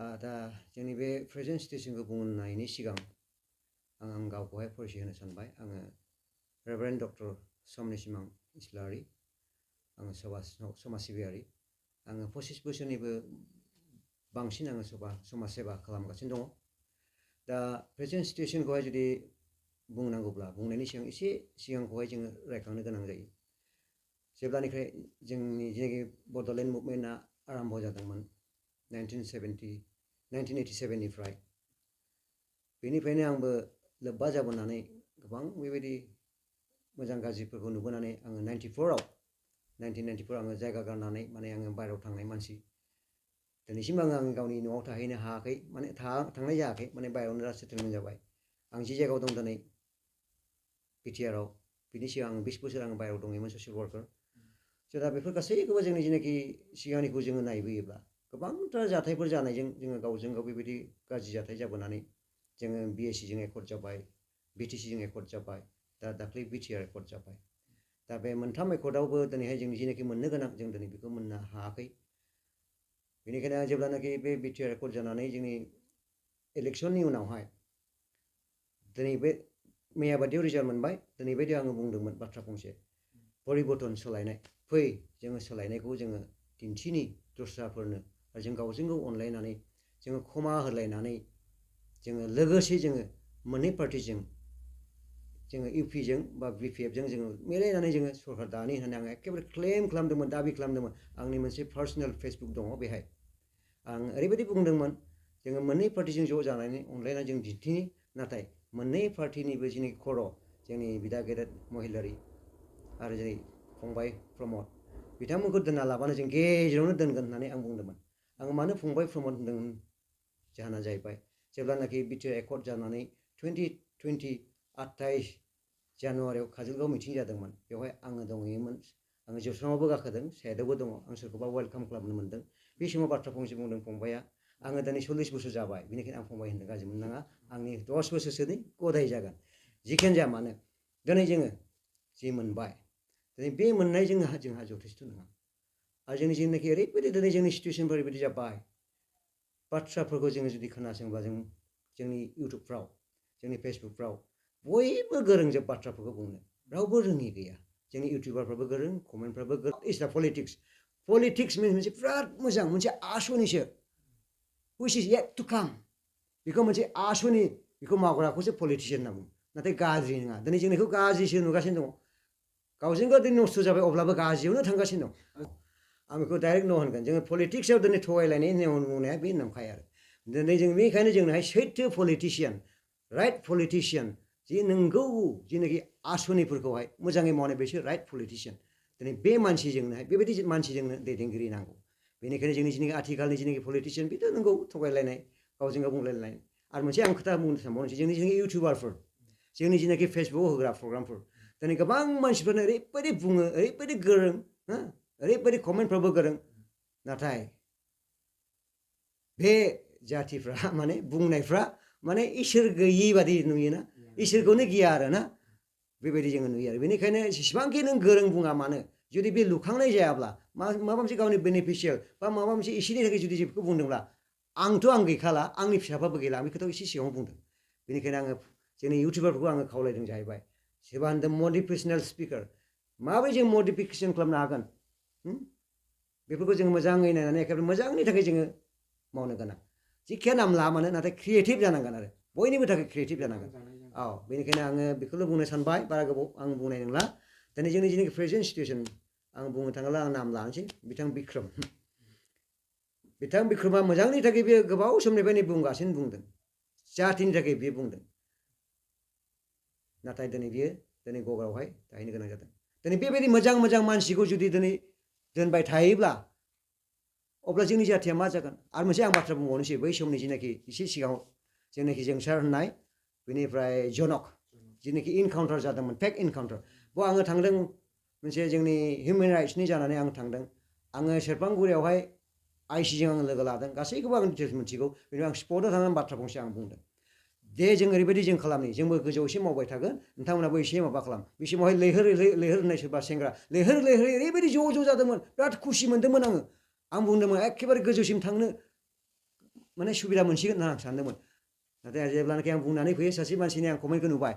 दा जोंनि बे प्रेजेन्ट सिटुएसनखौ बुंनायनि सिगां आं गावखौहाय परिचय होनो सानबाय। आङो रेभारेन्ड डक्टर समनि सिमां इस्लारि। आङो समाज सिबियारि। आङो 25 बोसोरनिबो बांसिन आङो समाज सेबा खालामगासिनो दङ। दा प्रेजेन्ट सिटुएसनखौहाय जुदि बुंनांगौब्ला बुंनायनि सिगां एसे सिगांखौहाय जोङो रायखांनो गोनां जायो। जेब्लानिफ्राय जोंनि जेनाखि बड'लेण्ड मुभमेन्टआ आरम्भ जादोंमोन 1987 निफ्राय, बेनिफ्रायनो आंबो लोब्बा जाबोनानै गोबां बेबायदि मोजां गाज्रिफोरखौ नुबोनानै आङो 1994 आङो जायगा गारनानै माने आङो बायहेरायाव थांनाय मानसि। दिनैसिम आं गावनि न'आव थाहैनो हायाखै, माने थांनाय जायाखै, माने बायहेरायावनो दा सेटेलमेन्ट जाबाय। आं जि जायगायाव दं दिनै बिटिआरआव, बिनि सिगां आं 20 बोसोर आं बायहेरायाव दंमोन ससियेल वार्कार। दा बेफोर गासैखौबो जोंनि जेनाखि सिगांनिखौ जोङो नायबोयोब्ला गोबांथार जाथायफोर जानायजों जोङो गावजों गाव बेबायदि गाज्रि जाथाय जाबोनानै जोङो बिएससिजों एकर्ड जाबाय, बिटिसिजों एकर्ड जाबाय, दा दाख्लै बिटिआर एकर्ड जाबाय। दा बे मोनथाम एकर्डआवबो दिनैहाय जों जेनाखि मोननो गोनां जों दिनै बेखौ मोननो हायाखै। बेनिखायनो जेब्लानाखि बे बिटिआर एकर्ड जानानै जोंनि इलेक्सननि उनावहाय दिनै बे मैया बादियाव रिजाल्ट मोनबाय, दिनै बायदि आङो बुंदोंमोन बाथ्रा फंसे, परिबर्तन सोलायनाय, फै जोङो सोलायनायखौ जोङो दिन्थिनि दस्राफोरनो, आरो जों गावजों गाव अनलायनानै जोङो क्षमा होलायनानै जोङो लोगोसे जोङो मोननै पार्टिजों जोङो इउपिजों बा बिपिएफजों जोङो मिलायनानै जोङो सरकार दानि होननानै आं एखेबारे क्लेम खालामदोंमोन, दाबि खालामदोंमोन। आंनि मोनसे पार्सनेल फेसबुक दङ, बेहाय आं ओरैबायदि बुंदोंमोन, जोङो मोननै पार्टिजों ज' जानानै अनलायनानै जों दिन्थिनि, नाथाय मोननै पार्टिनिबो जेनाखि खर' जोंनि बिदा गेदेर महिलारि आरो जेरै फंबाय प्रमद, बिथांमोनखौ दोनना लाबानो जों गेजेरावनो दोनगोन होननानै आं बुंदोंमोन। आं मानो फंबाय प्रमद होनदों, जाहोना जाहैबाय जेब्लानाखि बिटिआर एकर्ड जानानै 28 जानुवारियाव काजलगाव मिटिं जादोंमोन, बेवहाय आङो दंहैयोमोन। आङो जौस्राङावबो गाखोदों, साइडआवबो दङ, आं सोरखौबा वेलकाम खालामनो मोन्दों। बे समाव बाथ्रा फंसे बुंदों फंबाया, आङो दिनै 40 बोसोर जाबाय, बेनिखायनो आं फंबाय होननो गाज्रि मोननाङा, आंनि 10 बोसोरसोनि गदाय जागोन। जिखियानो जाया मानो दिनै जोङो जि मोनबाय, दिनै बे मोननाय जोंहा जथेस्थ' नङा। आरो जोंनि जेनाखि ओरैबायदि दिनै जोंनि सिटुएसनफोर ओरैबायदि जाबाय, बाथ्राफोरखौ जोङो जुदि खोनासङोब्ला जों जोंनि इउटुबफ्राव, जोंनि फेसबुकफ्राव बयबो गोरोंजोब बाथ्राफोरखौ बुंनो, रावबो रोङि गैया। जोंनि इउटुबारफ्राबो गोरों, कमेन्टफ्राबो गोरों। इस दा पलिटिक्स मोनसे बिराद मोजां मोनसे आसनिसो, which is yet to come। बेखौ मोनसे आसनि, बेखौ मावग्राखौसो पलिटिसियान होनना बुङो, नाथाय गाज्रि नङा। दिनै जों बेखौ गाज्रिसो नुगासिनो दङ, गावजों गाव दिनै नस्थ' जाबाय, अब्लाबो गाज्रियावनो थांगासिनो दं। आं बेखौ डाइरेक्ट न' होनगोन, जोङो पलिटिक्सआव दिनै थगायलायनाय बुंनाया बे नंखाया आरो दिनै जों बेनिखायनो जोंनोहाय सैथो पलिटिसियान, राइट पलिटिसियान, जि नंगौ जेनाखि आसनिफोरखौहाय मोजाङै मावनाय, बेसो राइट पलिटिसियान। दिनै बे मानसिजोंनोहाय बेबायदि मानसिजोंनो दैदेनगिरि नांगौ। बेनिखायनो जोंनि जेनाखि आथिखालनि जेनाखि पलिटिसियान, बेथ' नंगौ थगायलायनाय, गावजों गाव बुंलायलायनाय। आरो मोनसे आं खोथा बुंनो सानबावनोसै, जोंनि इउटुबारफोर, जोंनि जेनाखि फेसबुकआव होग्रा प्रग्रामफोर, दिनै गोबां मानसिफोरनो ओरैबायदि बुङो, ओरैबायदि गोरों, ओरैबायदि कमेन्टफ्रावबो गोरों, नाथाय बे जाथिफ्रा माने बुंनायफ्रा माने इसोर गैयि बादि नुयोना, इसोरखौनो गिया आरो ना, बेबायदि जोङो नुयो आरो। बेनिखायनो जेसेबांखि नों गोरों बुङा मानो, जुदि बे लुखांनाय जायाब्ला, माबा मोनसे गावनि बेनिफिसियेल बा माबा मोनसे एसेनि थाखाय जुदि जेबो बुंदोंब्ला, आंथ' आं गैखाला, आंनि फिसाफ्राबो गैला, आं बे खोथाखौ एसे सिगाङाव बुंदों। बेनिखायनो आङो जोंनि इउटुबारफोरखौ आङो खावलायदों जाहैबाय, सोरबा होनदों मटिभेसनेल स्पिकार, माबोरै जों मटिभेसन खालामनो हागोन, बेफोरखौ जों मोजाङै नायनानै एखेबारे मोजांनि थाखाय जोङो मावनो गोनां। जिखिया नाम ला मानो, नाथाय क्रिएटिभ जानांगोन आरो बयनिबो थाखाय क्रिएटिभ जानांगोन। औ, बेनिखायनो आङो बेखौल' बुंनो सानबाय, बारा गोबाव आं बुंनाय नंला। दिनै जोंनि जेनाखि प्रेजेन्ट सिटुएसन, आं बुंनो थाङोब्ला आं नाम लानोसै, बिथां बिक्रमा मोजांनि थाखाय बे गोबाव समनिफ्रायनो बुंगासिनो बुंदों, जाथिनि थाखाय बियो बुंदों, नाथाय दिनै बियो दिनै गग्रावहाय थाहैनो गोनां जादों। दिनै बेबायदि मोजां मोजां मानसिखौ जुदि दिनै दोनबाय थायोब्ला, अब्ला जोंनि जाथिया मा जागोन? आरो मोनसे आं बाथ्रा बुंबावनोसै, बै समनि जेनाखि एसे सिगाङाव जेनाखि जोंसार होननाय, बेनिफ्राय जनक जेनाखि इनकाउन्टार जादोंमोन, फेक इनकाउन्टार, बेयाव आङो थांदों, मोनसे जोंनि हिउमेन राइट्सनि जानानै आं थांदों। आङो सेरफांगुरियावहाय आइसिजों आङो लोगो लादों, गासैखौबो आं डिटेल्स मिथिगौ। बेनिफ्राय आं स्पटआव थांनानै बाथ्रा फंसे आं बुंदों, दे जों ओरैबायदि जों खालामनि, जोंबो गोजौआव एसे मावबाय थागोन, नोंथांमोनाबो एसे माबा खालाम। बे समावहाय लैहोर होननाय सोरबा सेंग्रा, लैहोर ओरैबायदि ज' जादोंमोन, बिराद खुसि मोनदोंमोन आङो। आं बुंदोंमोन एखेबारे गोजौसिम थांनो माने सुबिदा मोनसिगोन होनना आं सानदोंमोन नाथाय जेब्लानाखि आं बुंनानै फैयो सासे मानसिनि आं कमेन्टखौ नुबाय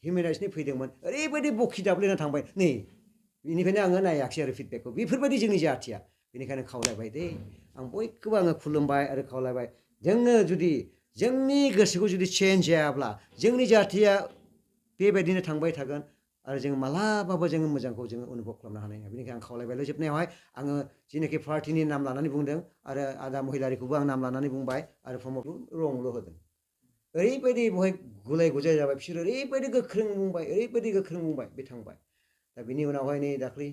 हिउमेन राइट्सनि फैदोंमोन ओरैबायदि बखि दाब्लायना थांबाय नै बेनिखायनो आङो नायाखिसै आरो फिडबेकखौ बेफोरबायदि जोंनि जाथिया बेनिखायनो खावलायबाय दे आं बयखौबो आङो खुलुमबाय आरो खावलायबाय जोङो जुदि जोंनि गोसोखौ जुदि चेन्ज जायाब्ला जोंनि जाथिया बेबायदिनो थांबाय थागोन आरो जों मालाबाबो जोङो मोजांखौ जोङो अनुभब खालामनो हानाय नङा बेनिखायनो आं खावलायबायल' जोबनायावहाय आङो जिनोखि पार्टिनि नाम लानानै बुंदों आरो आदा महिलारिखौबो आं नाम लानानै बुंबाय आरो प्रमदखौ रंल' होदों ओरैबायदि बहाय गुलाय गुजाय जाबाय बिसोर ओरैबायदि गोख्रों बुंबाय बे थांबाय दा बिनि उनावहाय नै दाख्लै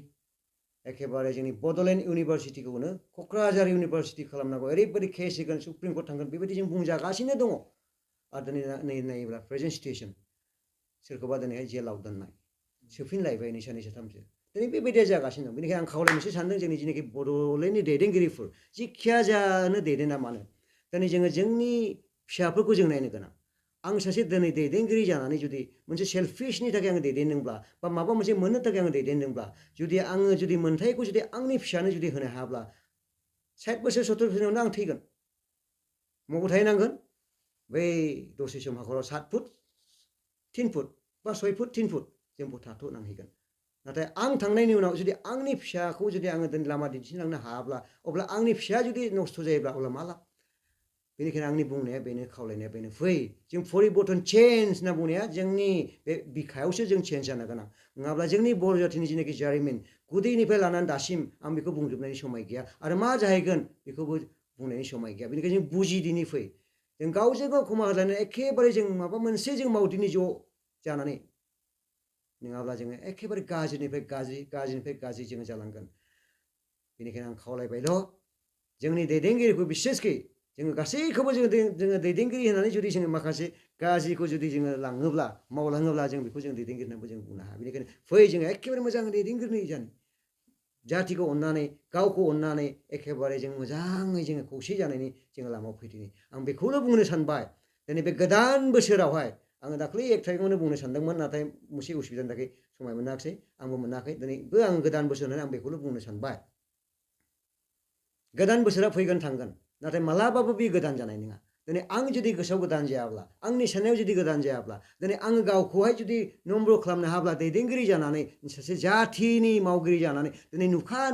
एखेबारे जोंनि बड'लेण्ड इउनिभारसिटिखौनो क'क्राझार इउनिभारसिटि खालामनांगौ ओरैबायदि केस होगोन सुप्रिम कर्ट थांगोन बेबायदि जों बुंजागासिनो दङ आरो दिनै नै नायोब्ला प्रेजेन्ट सिटुएसन सोरखौबा दिनैहाय जेलाव दोननाय सोफिनलायबाय नै साननै साथामसो दिनै बेबायदिया जागासिनो दं बेनिखायनो आं खावलायनोसो सानदों जोंनि जेनाखि बड'लेण्डनि दैदेनगिरिफोर जिखिया जानो दैदेना मानो दिनै जोङो जोंनि फिसाफोरखौ जों नायनो गोनां आं सासे दिनै दैदेनगिरि जानानै जुदि मोनसे सेल्फिशनि थाखाय आङो दैदेनदोंब्ला बा माबा मोनसे मोननो थाखाय आङो दैदेनदोंब्ला जुदि आङो जुदि मोन्थायखौ जुदि आंनि फिसानो जुदि होनो हायाब्ला 60 बोसोर 70 बोसोरावनो आं थैगोन मबाव थाहैनांगोन बै दसे सम हाखराव 7 फुट 3 फुट बा 6 फुट 3 फुट जों बेयाव थाथ'नांहैगोन नाथाय आं थांनायनि उनाव जुदि आंनि फिसाखौ जुदि आङो दिनै लामा दिन्थिलांनो हायाब्ला अब्ला आंनि फिसाया जुदि नस्थ' जायोब्ला अब्ला मा लाब बेनिखायनो आंनि बुंनाया बेनो खावलायनाया बेनो फै जों परिबर्तन चेन्ज होनना बुंनाया जोंनि बे बिखायावसो जों चेन्ज जानो गोनां नङाब्ला जोंनि बर' जाथिनि जेनाखि जारिमिन गुदिनिफ्राय लानानै दासिम आं बेखौ बुंजोबनायनि समाय गैया आरो मा जाहैगोन बेखौबो बुंनायनि समाय गैया बेनिखायनो जों बुजिदिनि फै जों गावजों गाव खमा होलायनानै एखेबारे जों माबा मोनसे जों मावदिनि ज' जानानै नङाब्ला जोङो एखेबारे गाज्रिनिफ्राय गाज्रि जोङो जालांगोन बेनिखायनो आं खावलायबायल' जोंनि दैदेनगिरिखौ बिसेसकै जोङो गासैखौबो जोङो दैदेनगिरि होननानै जुदि जोङो माखासे गाज्रिखौ जुदि जोङो लाङोब्ला मावलाङोब्ला जों बेखौ जों दैदेनगिरि होननानैबो जों बुंनो हाया बेनिखायनो फै जोङो एखेबारे मोजां दैदेनगिरि जानो जातिखौ अननानै गावखौ अननानै एखेबारे जों मोजाङै जोङो खौसे जानायनि जोङो लामायाव फैदिनि आं बेखौनो बुंनो सानबाय दिनै बे गोदान बोसोरावहाय आङो दाख्लै 1 थारिखआवनो बुंनो सानदोंमोन नाथाय मोनसे उसुबिदानि थाखाय समाय मोनाखिसै आंबो मोनाखै दिनैबो आं गोदान बोसोर होननानै आं बेखौनो बुंनो सानबाय गोदान बोसोरा फैगोन थांगोन नाथाय मालाबाबो बे गोदान जानाय नङा दिनै आं जुदि गोसोआव गोदान जायाब्ला आंनि साननायाव जुदि गोदान जायाब्ला दिनै आङो गावखौहाय जुदि नम्र खालामनो हाब्ला दैदेनगिरि जानानै सासे जाथिनि मावगिरि जानानै दिनै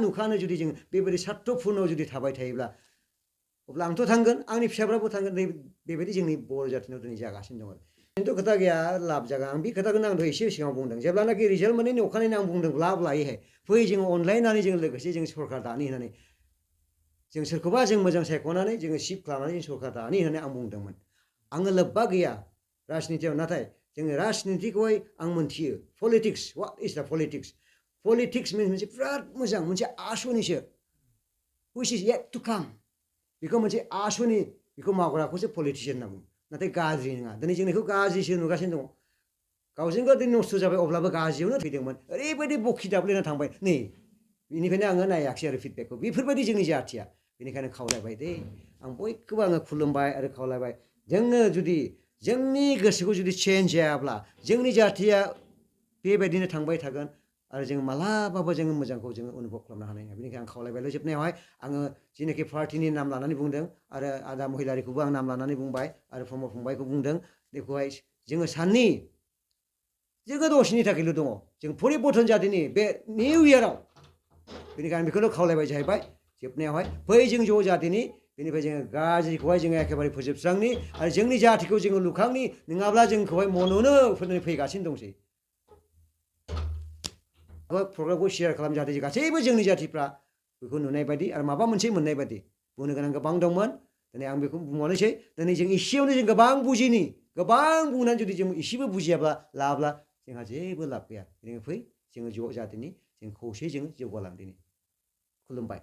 नुखानो जुदि जों बेबायदि सार्थ'फुर्नआव जुदि थाबाय थायोब्ला अब्ला आंथ' थांगोन आंनि फिसाफ्राबो थांगोन बेबायदि जोंनि बर' जाथिनाव दिनै जागासिनो दं खिन्थु खोथा गैया लाब जागोन आं बे खोथाखौनो आं एसे सिगाङाव बुंदों जेब्लानाखि रिजाल्ट मोननायनि अखानायैनो आं बुंदों लाब लायोहाय फै जोङो अनलायनानै जों लोगोसे जों सरकार दानि होननानै जों सोरखौबा जों मोजां सायख'नानै जोङो सिफ खालामनानै जों सरकार दानि होननानै आं बुंदोंमोन आङो लोब्बा गैया राजनितियाव नाथाय जोङो राजनितिखौहाय आं मोनथियो politics what is the politics मोनसे बिराद मोजां मोनसे आसनिसो which is yet to come बेखौ मोनसे आसनि बेखौ मावग्राखौसो पलिटिसियान होनना बुङो नाथाय गाज्रि नङा दिनै जों बेखौ गाज्रिसो नुगासिनो दङ गावजों गाव दिनै नस्थ' जाबाय अब्लाबो गाज्रियावनो फैदोंमोन ओरैबायदि बखि दाब्लायना थांबाय नै बेनिखायनो आङो नायाखिसै आरो फिडबेकखौ बेफोरबायदि जोंनि जाथिया बेनिखायनो खावलायबाय दे आं बयखौबो आङो खुलुमबाय आरो खावलायबाय जोङो जुदि जोंनि गोसोखौ जुदि चेन्ज जायाब्ला जोंनि जाथिया बेबायदिनो थांबाय थागोन आरो जों मालाबाबो जोङो मोजांखौ जोङो अनुभब खालामनो हानाय नङा बेनिखायनो आं खावलायबायल' जोबनायावहाय आङो जिनोखि पार्टिनि नाम लानानै बुंदों आरो आदा महिलारिखौबो आं नाम लानानै बुंबाय आरो प्रमद फंबायखौ बुंदों बेखौहाय जोङो साननि जोङो दसेनि थाखायल' दङ जों परिबर्तन जादोंनि बे निउ इयाराव बेनिखायनो बेखौनो खावलायबाय जाहैबाय जोबनायावहाय फै जों ज' जादोंनि बेनिफ्राय जोङो गाज्रिखौहाय जोङो एखेबारे फोजोबस्रांनि आरो जोंनि जातिखौ जोङो लुखांनि नङाब्ला जोंखौहाय मन'नो फैगासिनो दंसै प्रग्रामखौ शेयार खालाम जाहाथे गासैबो जोंनि जातिफ्रा बेखौ नुनाय बायदि आरो माबा मोनसे मोननाय बायदि बुंनो गोनां गोबां दंमोन दिनै आं बेखौ बुंबावनोसै दिनै जों एसेयावनो जों गोबां बुजिनि गोबां बुंनानै जुदि जों एसेबो बुजियाब्ला लाब्ला जोंहा जेबो लाब गैया बेनिखायनो फै जोङो ज' जादोनि जों खौसे जोङो जौगालांदोनि खुलुमबाय